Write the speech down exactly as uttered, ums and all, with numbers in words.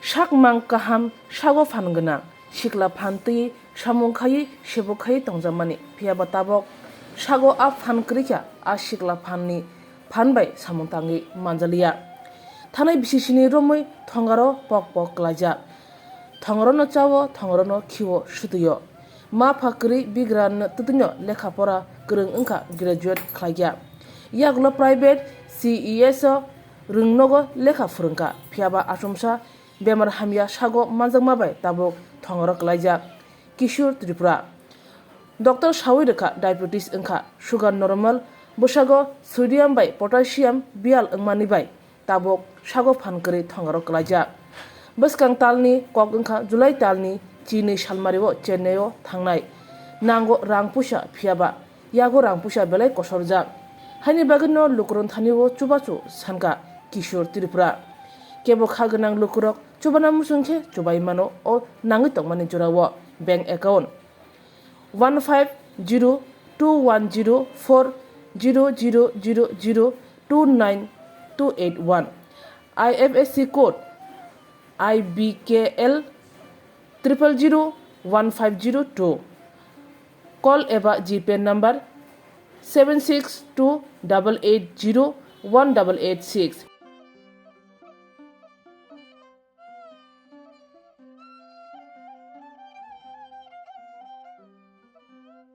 Sakmang kaham sago phan gwnang, sikla phan twi samung khaiwi sebo khaiwi tongjakmani, phiyaba tabok sago a phan kwrwi kha, a sikla phanni phan bai samung tangwi manjaliya. Thanai bisisini romwi thongaro pok pok klaijak. Thongarono chao, thongarono khio, sutwio. Ma pha kwrwi bigranno twtwino lekha pora kwrwng wngkha, graduate khlaikha. Yagulo private C E S o rwngnogo lekha phwrwngkha, phiyaba achomsa bemar hamya sago manjakma bai tabuk thongaro klaijak. Kishore Tripura. Doctor sawi rwkha diabetes wngkha, sugar normal, bwsago sodium bai potassium biyal wngmani bai tabuk sago phan kwrwi thongaro klaijak. Bwskang talni kok wngkha July talni chinwi salmario Chennai o thangnai. Nango rang puisa, phiyaba yago rang puisa belai kosorjak. Haini bagwino lukurok thani o chubachu sankha Kishore Tripura. Kebo kha gwnang lukurok chubana muchung khe chubai mano o nangwi tongmani jorao. Bank account one five zero two one zero four zero zero zero zero two nine two eight one. I F S C code I B K L triple zero one five zero two. Call eba GPay number seven six two double eight zero one double eight six.